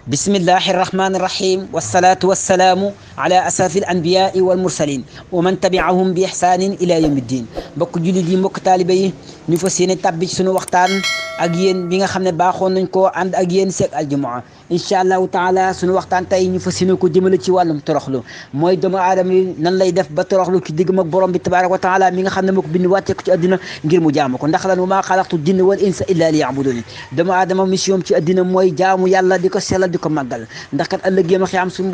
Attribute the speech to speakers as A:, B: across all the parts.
A: بسم الله الرحمن الرحيم والصلاة والسلام على أساف الأنبياء والمرسلين ومن تبعهم بإحسان إلى يوم الدين بك جولي مك طالبي ñu fas yéene tàbbi ci sunu waxtaan ak yéen bi nga xam ne baaxoon nañ koo ànd ak yéen seeg aljumaa incha allahu taala sunu waxtaan tey ñu fas yéene ko jëmale ci wàllum toroxlu mooy doomu aadama yi nan lay def ba toroxlu ci diggam ak borom bi tabaraka wa taala mi nga xam ne moo ko bind wàccee ko ci àddina ngir mu jaamu ko ndax lan wa maa xalaqtu jinna wal insa illa li yabuduni doomu aadama mission ci àddina mooy jaamu yàlla di ko sellal di ko màggal ndax kat ëllëg yéema xiyaam suñu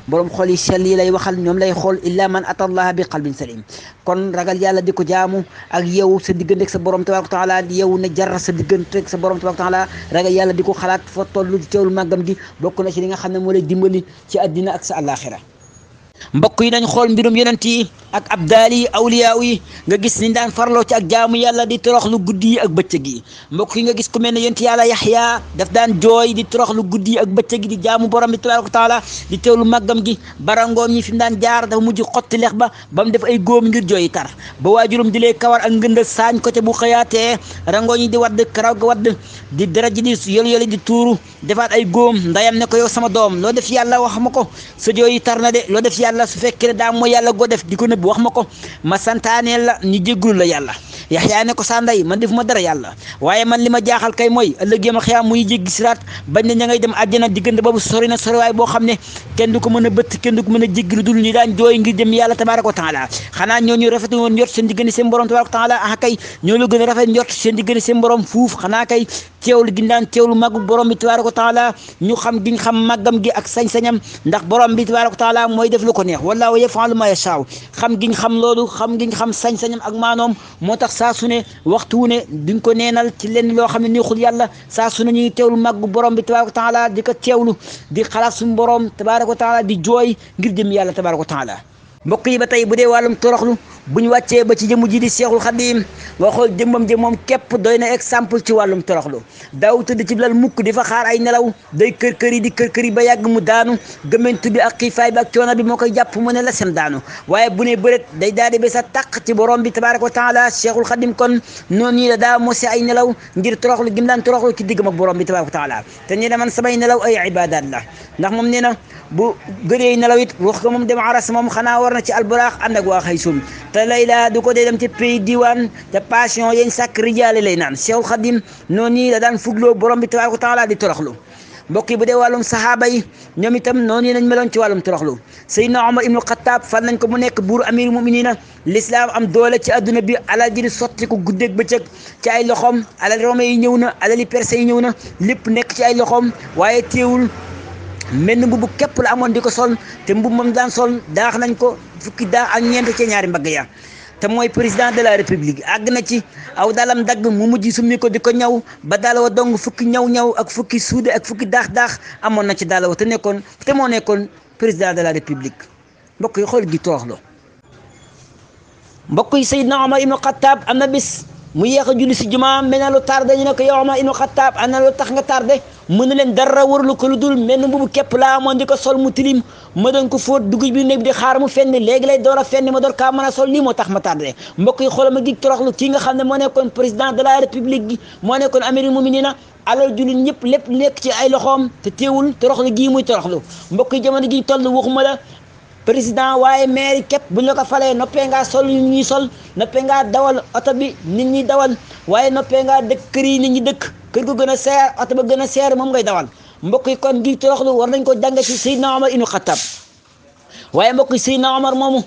A: borom xol yi sell yi lay waxal ñoom lay xool illa man atallaha bi qalbin salim kon ragal yàlla di ko jaamu ak yow sa diggante ak sa borom tabaraka taala yow ne jar sa diggante ak sa borom tabaraka taala ragal yàlla di ko xalaat foo tollu ci teewlu màggam gi bokk na ci li nga xam ne moo lay dimbali ci àddina ak sa àllaaxira mbokk yi nañ xool mbirum yonent yi ak abdaal yi awliyaa yi nga gis ni daan farloo ci ak jaamu yàlla di toroxlu guddi yi ak bëccëg yi mbokk yi nga gis ku mel ne yonent yàlla yaxya daf daan jooy di toroxlu guddi yi ak bëccëg yi di jaamu borom bi tabaaraka taala di teewlu màggam gi barangoom ñi fi mu daan jaar dafa mujj xotti lex ba mu def ay góom ngir jooyi tar ba waajurum di lee kawar ak ngëndal saañ ko ca bu xëyaatee rangooñ yi di wadd karaw ga wadd di dara ji di yol di tuuru defaat ay góom ndayam ne ko yow sama doom loo def yàlla wax ma ko sa jooyi tar na de loo def yàlla su fekkee ne daa mooy yàlla goo def di ko nëbb wax ma ko ma santaaneel la ñu jéggul la yàlla yaxyaa ne ko sa ndey man defuma dara yàlla waaye man li ma jaaxal kay mooy ëllëg yama xiyaam muy jéggi siraat bañ ne ña ngay dem àjjana diggante boobu sori na soriwaay boo xam ne kenn du ko mën a bëtt kenn du ko mën a jéggi lu dul ñu daan jooy ngir jëm yàlla tabaraka wa taala xanaa ñooñu rafet woon njort seen diggante seen borom tabaraka wa taala ah kay ñoo la gën a rafet njort seen diggante seen borom fuuf xanaa kay teewlu gi daan teewlu màggu borom bi tabaraka wa taala ñu xam giñ xam màggam gi ak sañ-sañam ndax borom bi tabaraka wa taala mooy def lu ko neex wallaahu yaf'alu ma yashaa xam giñ xam loolu xam giñ xam sañ-sañam ak maanoom moo tax saa su ne waxtu wu ne duñ ko neenal ci lenn loo xam ne neexul yàlla saa su ne ñuy teewlu màggu borom bi tabaraka wa taala di ko teewlu di xalaat suñu borom tabaraka wa taala di jooy ngir jëm yàlla tabaraka wa taala mbokk yi ba tey bu dee wàllum toroxlu buñ wàccee ba ci jëmu ji di Seexul Xadiim nga xool jëmmam ji moom képp doy na exemple ci wàllum toroxlu daaw tëdd ci lal mukk di fa xaar ay nelaw day kër yi di kër yi ba yàgg mu daanu gëmmentu bi ak xiifaay bi ak coono bi moo koy jàpp mu ne la sem daanu waaye bu ne bëret day daal di ba sa tàq ci borom bi tabaraka wa taala Seexul Xadiim kon noonu yi la daa mose ay nelaw ngir toroxlu gim daan toroxlu ci diggam ak borom bi tabaraka wa taala te nee na man samay nelaw ay ibaadaat la ndax moom nee na bu gëree nelaw it wax ko moom dem aras moom xanaa war na ci alburaax ànd ak waa xaysum te layla du ko dee dem ci pays diwaan te passion yeñ sàkk rijaale lay naan Seexul Xadiim noonu nii la daan fugloo borom bi tabaaraka wa taala di toroxlu mbokk yi bu dee wàllum sahaaba yi ñoom itam noonu lañ meloon ci wàllum toroxlu Seydina Omar ibnu Xattaab fal nañ ko mu nekk buuru amiru muminina l'islam am doole ci adduna bi alal ji di sotti ko guddeeg bëccëg ci ay loxoom alal Rome yi ñëw na alali perse yi ñëw na lépp nekk ci ay loxoom waaye teewul menn mbubu képp la amoon di ko sol te mbubu moom daan sol daax nañ ko fukki daax ak ñeent ci ñaari mbagg ya te mooy président de la république àgg na ci aw dalam dagg mu mujj summi ko di ko ñaw ba daal wa dong fukki ñaw ak fukki suude ak fukki daax amoon na ci daal wa te moo nekkoon président de la république mbokk yi xool gi toroxlo mbokk yi Seydina Omar ibnu Xattaab am na bis mu yéex a julli si jumaa mel na lu tardé ñu ne ko yow Omar ibnu Xattaab am na lu tax nga tardé mu ne leen dara warlu ko lu dul mel ni mbubu képp laa amoon di ko sol mu tilim ma doon ko fóot dugg bi néeg di xaar mu fenn léegi lay door a fenn ma door kaa mën a sol lii moo tax ma tardé mbokk yi xoolal ma gi toroxlu kii nga xam ne moo nekkoon président de la république gi moo nekkoon amirul muminina alal jullit ñëpp lépp nekk ci ay loxoom te teewul toroxlu gii muy toroxlu mbokk yi jamono gi toll waxuma la président waaye maire képp buñ la ko falee noppee ngaa sol yu ñuy sol noppee ngaa dawal oto bi nit ñi dawal waaye noppee ngaa dëkk kër yi nit ñi dëkk kër gu gën a seer oto ba gën a seer moom ngay dawal mbokk yi kon gi toroxlu war nañ ko jàng ci Seydina Omar ibnu Xattaab waaye mbokk yi Seydina Omar moomu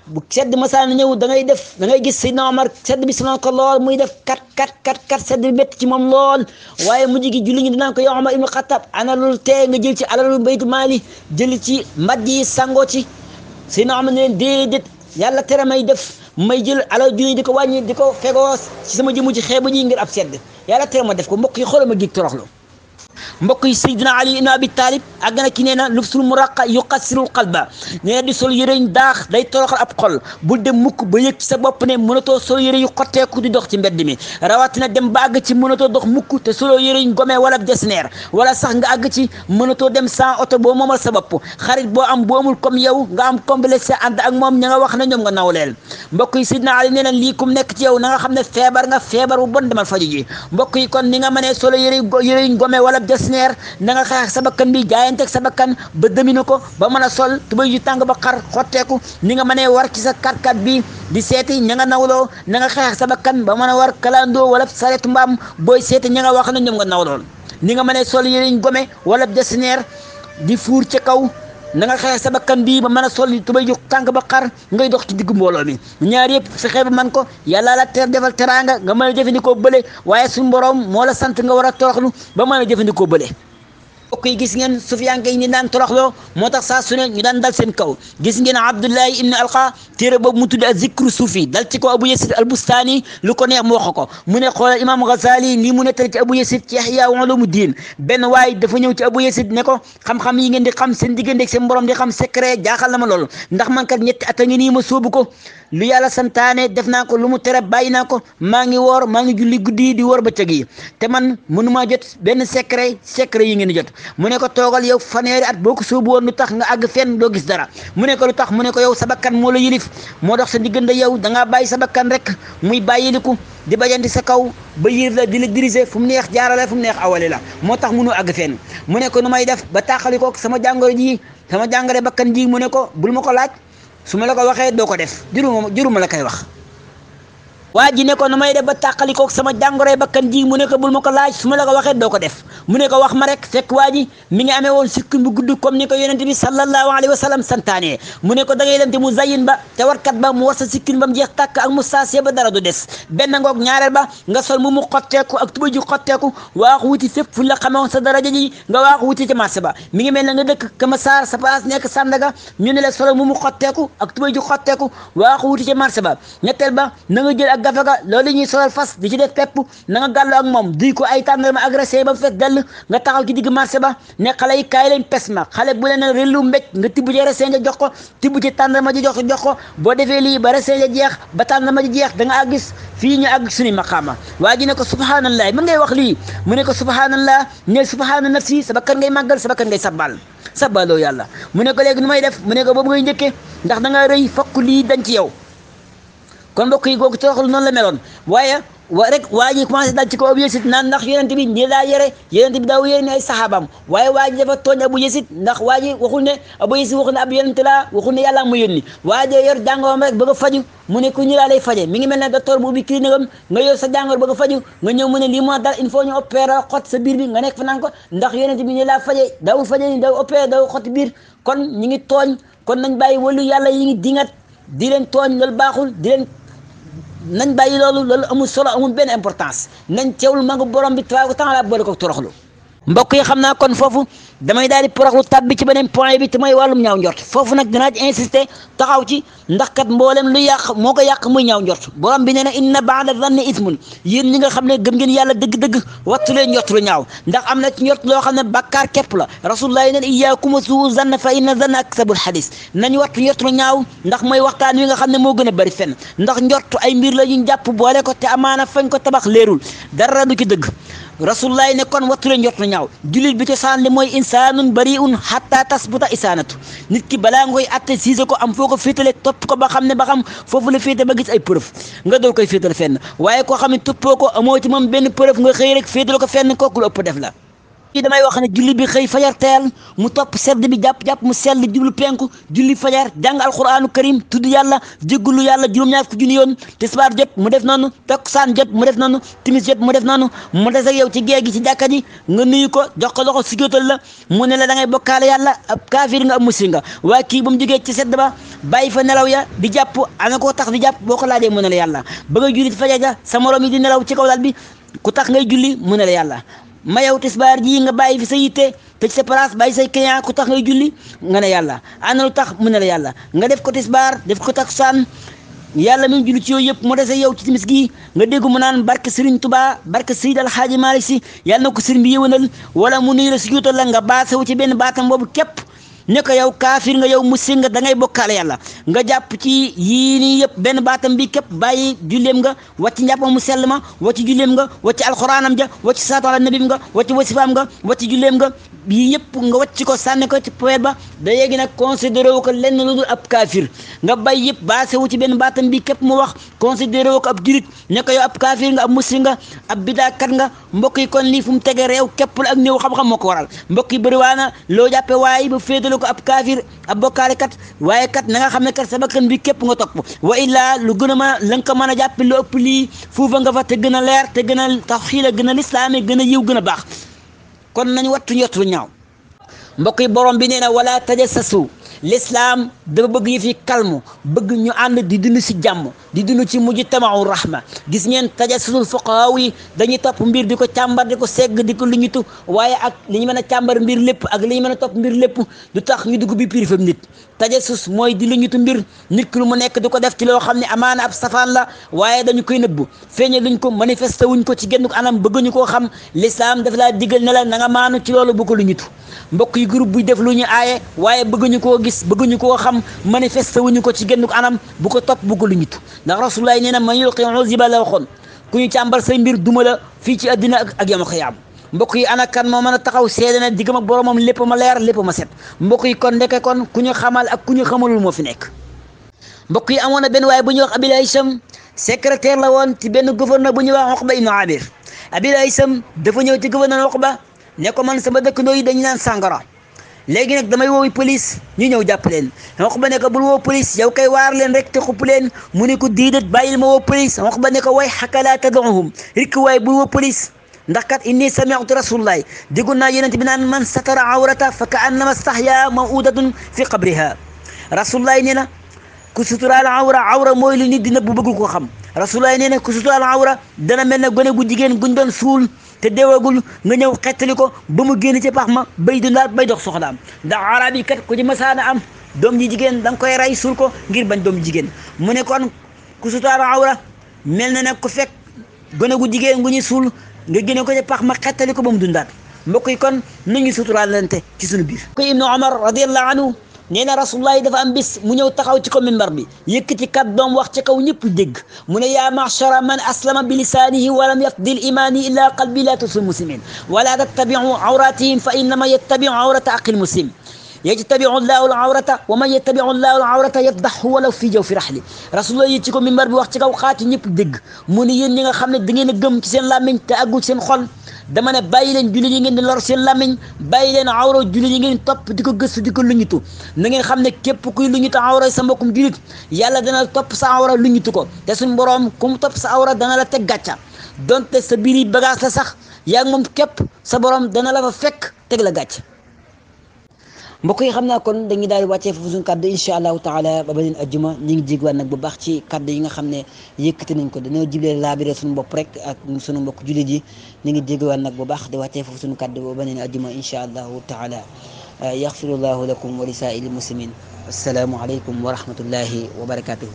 A: bu sedd masaan ñëw da ngay gis Seydina Omar sedd bi sonal ko lool muy def kat sedd bi métti ci moom lool waaye mujj gi julli ñi dinaan ko yow Omar ibnu Xattaab ana lu tee nga jël ci alalu baytu maali jël ci mbàjj yi sangoo ci Seydina Omar ne leen déedéet yàlla tere may jël alal junni di ko wàññi di ko fegoo ci sama jëmu ci xeebu ñi ngir ab sedd yàlla tere ma def ko mbokk yi xoolal ma gi toroxlu mbokk yi Seydina Ali ibn Abi Talib àgg na ki nee na lubsul muraqa yuqassirul qalba nee na di sol yëre yu daax day toroxal ab xol bul dem mukk ba yëg ci sa bopp ne mënatoo sol yëre yu xotteeku di dox ci mbedd mi rawatina dem ba àgg ci mënatoo dox mukk te solo yëre yu gomee wala jesneer wala sax nga àgg ci mënatoo dem sans oto boo moomal sa bopp xarit boo am boo amul comme yow nga am complexe ànd ak moom ña nga wax na ñoom nga nawleel mbokk yi Seydina Ali nee na lii kum nekk ci yow na nga xam ne feebar bu bon demal faju ji mbokk yi kon ni nga mënee solo yëre yu gomee wala jes desneer na nga xeex sa bakkan bi jaayanteeg sa bakkan ba dominer ko ba mën a sol tubay ju tàng ba xar xotteeku ni nga mënee war ci sa karkat bi di seeti ña nga nawloo na nga xeex sa bakkan ba mën a war kalandoo wala saretu mbaam booy seeti ña nga wax na ñoom nga nawlool ni nga mënee sol yëriñ gome wala desneer di fuur ca kaw na nga xeex sa bakkan bii ba mën a sol tubay ju tànk ba xar ngay dox ci diggu mbooloo mi ñaar yëpp fexe ba man ko yàlla la ter defal teraanga nga mën a jëfandikoo bële waaye suñu borom moo la sant nga war a toroxlu ba mën a jëfandikoo bële mbokk yi gis ngeen sufiyanke yi ni daan toroxloo moo tax saa su ne ñu daan dal seen kaw gis ngeen Abdullahi ibn Alqa téere boobu mu tudde az-zikru sufi dal ci ko Abu Yazid al-Bustani lu ko neex mu wax ko mu ne xoolal imam Ghazali lii mu nettali ci Abu Yazid ci Ihya Ulumuddin benn waay dafa ñëw ci Abu Yazid ne ko xam-xam yi ngeen di xam seen diggante ak seen borom di xam secret jaaxal na ma loolu ndax man kat ñetti at a ngi nii ma sóobu ko lu yàlla santaane def naa ko lu mu tere bàyyi naa ko maa ngi woor maa ngi julli guddi di woor bëccëg yi te man mënumaa jot benn secret yi ngeen di jot mu ne ko toogal yow fanweeri at boo ko sóobu woon lu tax nga àgg fenn doo gis dara mu ne ko lu tax mu ne ko yow sa bakkan moo la yilif moo dox sa diggante yow da ngaa bàyyi sa bakkan rek muy bàyyiliku di bajanti sa kaw ba yiir la di la diriger fu mu neex jaarale fu mu neex awale la moo tax mënu àgg fenn mu ne ko nu may def ba tàqalikoo sama jàngoro ji sama jàngoro bakkan ji mu ne ko bul ma ko laaj su ma la ko waxee doo ko def juruma la koy wax waa ji ne ko nu may def ba tàqalikoog sama jàngoroy bakkan ji mu ne ko bul ma ko laaj su ma la ko waxee doo ko def mu ne ko wax ma rek fekk waa ji mi ngi amee woon sikkim bu gudd comme ni ko yonent bi sallallahu alayhi wa sallam santaane mu ne ko da ngay dem te mu zayin ba te warkat ba mu war sa sikkim ba mu jeex tàkk ak mu saasee ba dara du des benn ngoog ñaareel ba nga sol mu xotteeku ak tuba ji xotteeku waaxu wuti fépp fu la xamewoon sa daraja ji nga waaxu wuti ci marché ba mi ngi mel ne nga dëkk Kama Sarr sa place nekk Sandaga ñu ne la solo mu xotteeku ak tuba ji xotteeku waaxu wuti ci marché ba ñetteel ba na nga jël ak gafaga loolu ñuy solal fas di ci def pepp na nga gàllu ak moom duy ko ay tàndarma agressé ba fekk dell nga taxaw ci digg marché ba ne xale yi kaay leen pes ma xale bu leen rellu mbéj nga tibb ci resin ja jox ko tibb ci tàndarma ji jox ko boo defee lii ba resin ja jeex ba tàndarma ji jeex da nga àggis fii ñu àgg suñu maqaama waa ji ne ko subhanallah mën ngay wax lii mu ne ko subhanallah ne subhana nafsi sa bakkan ngay màggal sa bakkan ngay sabbaloo yàlla mu ne ko léegi nu may def mu ne ko boobu ngay njëkkee ndax da nga rëy fokk lii dañ ci yow kon mbokk yi googu toroxlu noonu la meloon waaye waa ji commencé dal ci ko Abu Yazid naan ndax yonent bi nii laa yore yonent bi daaw yore ne ay saxaabaam waaye waa ji dafa tooñ Abu Yazid ndax waa ji waxul ne Abu Yazid waxul ne ab yonent laa waxul ne yàlla mu yónni waa ji yor jàngoroom rek bëgg a faju mu ne ku ñu laa lay faje mi ngi mel ne docteur bu ubbi clinique nga yor sa jàngoro bëgg a faju nga ñëw mu ne lii moo dal il faut ñu opéré xot sa biir bi nga nekk fa naan ko ndax yonent bi nii laa faje daawul faje ni daw opéré daw xoti biir kon ñi ngi tooñ kon nañ bàyyi wàllu yàlla yi ngi dingat di leen tooñ loolu baaxul di leen nañ bàyyi loolu amul solo amul benn importance nañ teewul ma nga borom bi tabaaraka wa taala boole ko toroxlu mbokk yi xam naa kon foofu damay daal di poroxlu tabbi ci beneen point bi te mooy wàllum ñaaw njort foofu nag dinaa ci insister taxaw ci ndax kat mboolem lu yàq moo ko yàq muy ñaaw njort borom bi nee na inna ba'da zanni ismun yéen ñi nga xam ne gëm ngeen yàlla dëgg-dëgg wattu leen njort lu ñaaw ndax am na ci njort loo xam ne bakkaar képp la rasulullah neen iyyaakum suu zann fa inna zanna aksabul hadis nañ wattu njort lu ñaaw ndax mooy waxtaan wi nga xam ne moo gën a bëri fenn ndax njort ay mbir la yuñ jàpp boole ko te amaana fañ ko tabax leerul dara du ci dëgg rasulullah ne kon wattu leen njort lu ñaaw jullit bi cosaan li mooy insaanun bari'un hatta tasbuta isaanatu nit ki balaa ngoy atte siise ko am foo ko féetale topp ko ba xam ne ba xam foofu la féete ba gis ay preuve nga dool koy féetale fenn waaye koo xam ne toppoo ko amoo ci moom benn preuve nga xëy rek féetale ko fenn kooku lu ëpp def la damay wax ne julli bi xëy fajar teel mu topp sedd bi jàpp mu sell jublu penku julli fajar jàng alquranu karim tudd yàlla jéggulu yàlla juróom-ñaar fukki junni yoon tisbaar jot mu def noonu takkusaan jot mu def noonu timis jot mu def noonu mu des ak yow ci géej gi ci jàkka ji nga nuyu ko jox ko loxo sigootal la mu ne la da ngay bokkaale yàlla ab kaafir nga ab muslim nga waaye kii ba mu jógee ci sedd ba bàyyi fa nelaw ya di jàpp ana koo tax di jàpp boo ko laajee mu ne la yàlla ba nga julli fajar ja sa morom yi di nelaw ci kaw dal bi ku tax ngay julli mu ne la yàlla ma yow tisbaar ji nga bàyyi fi sa yitte tëj sa place bàyyi say client ku tax ngay julli nga ne yàlla ana lu tax mu ne la yàlla nga def ko tisbaar def ko takkusaan yàlla mi julli ci yooyu yëpp mu dese yow ci timis gi nga dégg mu naan barke Serigne Touba barke Seydi El Hadji Malick Sy yàlla na ko Serigne bi yëwanal wala mu nuyu la si juutal la nga baasewu ci benn baatam boobu képp ne ko yow kaafir nga yow muslim nga da ngay bokkaale yàlla nga jàpp ci yii nii yëpp benn baatam bi képp bàyyi julleem nga wàcc njàppam mu sell ma wàcc julleem nga wàcc alxuraanam ja wàcc salaatu ala nabi nga wàcc wasifaam nga wàcc julleem nga yii yëpp nga wàcc ko sànni ko ci poubelle ba da yéegi nag considéré wu ko lenn lu dul ab kaafir nga bay yëpp baase wu ci benn baatam bi képp mu wax considéré wu ko ab julit ne ko yow ab kaafir nga ab muslim nga ab bidaakat nga mbokk yi kon lii fu mu tege réew képp la ak néew xam-xam moo ko waral mbokk yi bëri waana loo jàppe waaye ba féetale ko ab kaafir ab bokkaale kat waaye kat na nga xam ne kat sa bakkan bi képp nga topp wa illaa lu gën a ma la nga ko mën a jàppe lu ëpp lii fuufa nga fa te gën a leer te gën a tawxiid gën a lislaame gën a yiw gën a baax kon nañ wattu njott lu ñaaw mbokk yi borom bi nee na wala tajassasu l'islam dafa bëgg yi fi kalmu bëgg ñu ànd di dund si jàmm di dund ci mujtamau rahma gis ngeen tajassusul fuqahaa yi dañuy topp mbir di ko càmbar di ko segg di ko luñitu waaye ak li ñu mën a càmbar mbir lépp ak li ñu mën a topp mbir lépp du tax ñu dugg bi piri nit tajassus mooy di luñitu mbir nit ki lu mu nekk di ko def ci loo xam ne amaana ab safaan la waaye dañu koy nëbbu feeñe luñ ko manifesté wuñ ko ci genn anam bëgguñu koo xam l'islam dafa laa digal ne la na nga maanu ci loolu bu ko luñitu mbokk yi groupe buy def lu ñu aaye waaye bëgguñu koo gis bëgguñu koo xam manifesté wuñu ko ci genn anam bu ko topp bu ko luñitu ndax rasulullah nee na man yulqi uziba la waxoon ku ñu càmbar say mbir duma la fii ci àddina ak yawmal qiyaama mbokk yi ana kan moo mën a taxaw seede na diggam ak boromam lépp ma leer lépp ma set mbokk yi kon ndeke kon ku ñu xamal ak ku ñu xamalul moo fi nekk mbokk yi amoon na benn waaye bu ñuy wax Abil Haysam secrétaire la woon ci benn gouverneur bu ñuy wax Uqba ibnu Amir Abil Haysam dafa ñëw ci gouverneur Uqba ne ko man sama dëkkandoo yi dañu naan sàngara léegi nag damay woowi police ñu ñëw jàpp leen Uqba ne ko bul woo police yow kay waar leen rek te xupp leen mu ne ko diidat bàyyil ma woo police Uqba ne ko way xaka laa tad'uhum rikk waay bul woo police ndax kat inni sami'tu rasulullahi déggoon naa yonent bi naan man satara awrata fa ka annama stahya mawudatun fi qabriha rasulullahi nee na ku suturaal awra mooy lu nit di nëbb bëggul ko xam rasulullahi nee na ku suturaal awra dana mel ne gone gu jigéen guñ doon suul te deewagul nga ñëw xettali ko ba mu génn ci pax ma bay dundaat bay dox soxlaam ndax arab yi kat ku ci masaana am doom ji jigéen da nga koy rey suul ko ngir bañ doom jigéen mu ne kon ku suturaal awra mel na nag ku fekk gone gu jigéen gu ñu suul nga génne ko ci pax ma xettali ko ba mu dundaat mbokk yi kon nañu suturaalante ci suñu biir ko ibnu Umar radiyallahu anhu nee na rasulullah dafa am bis mu ñëw taxaw ci ko minbar bi yëkkati kàddoom wax ci kaw ñëpp dégg mu ne yaa ma'shara man aslama bi lisaanihi wa lam yafdil imaani illa qalbi la tusul muslimin wala tattabi'u awratihim fa innama yattabi'u awrata aqil muslim yajtabi'u llahu al-awrata wa man yattabi'u llahu al-awrata yafdahu walaw fi jawfi rahli rasulullah yi ci ko minbar bi wax ci kaw xaati ñëpp dégg mu ne yéen ñi nga xam ne da ngeen a gëm ci seen làmmiñ te àggul seen xol dama ne bàyyi leen jullit yi ngeen di lor seen làmmiñ bàyyi leen awra jullit yi ngeen topp di ko gëstu di ko luñitu na ngeen xam ne képp kuy luñitu awra sa mbokkum jullit yàlla dana topp sa awra luñitu ko te suñ boroom ku mu topp sa awra dana la teg gàcca donte sa biir yi bagage la sax yaa ngi moom képp sa boroom dana la fa fekk teg la gàcc mbokk yi xam naa kon dañuy daal di wàccee foofu suñu kàddu incha allahu taala ba beneen ajjuma ñu ngi jégwaat nag bu baax ci kàddu yi nga xam ne yëkkati nañ ko dañoo jiblee laabiré suñu bopp rek ak suñu mbokk jullit yi ñu ngi jégwaat nag bu baax di wàccee foofu suñu kàddu ba beneen ajjuma incha allahu taala yaxfirullahu lakum wa li saa'iril muslimin assalaamu aleykum wa rahmatullahi wa barakatuhu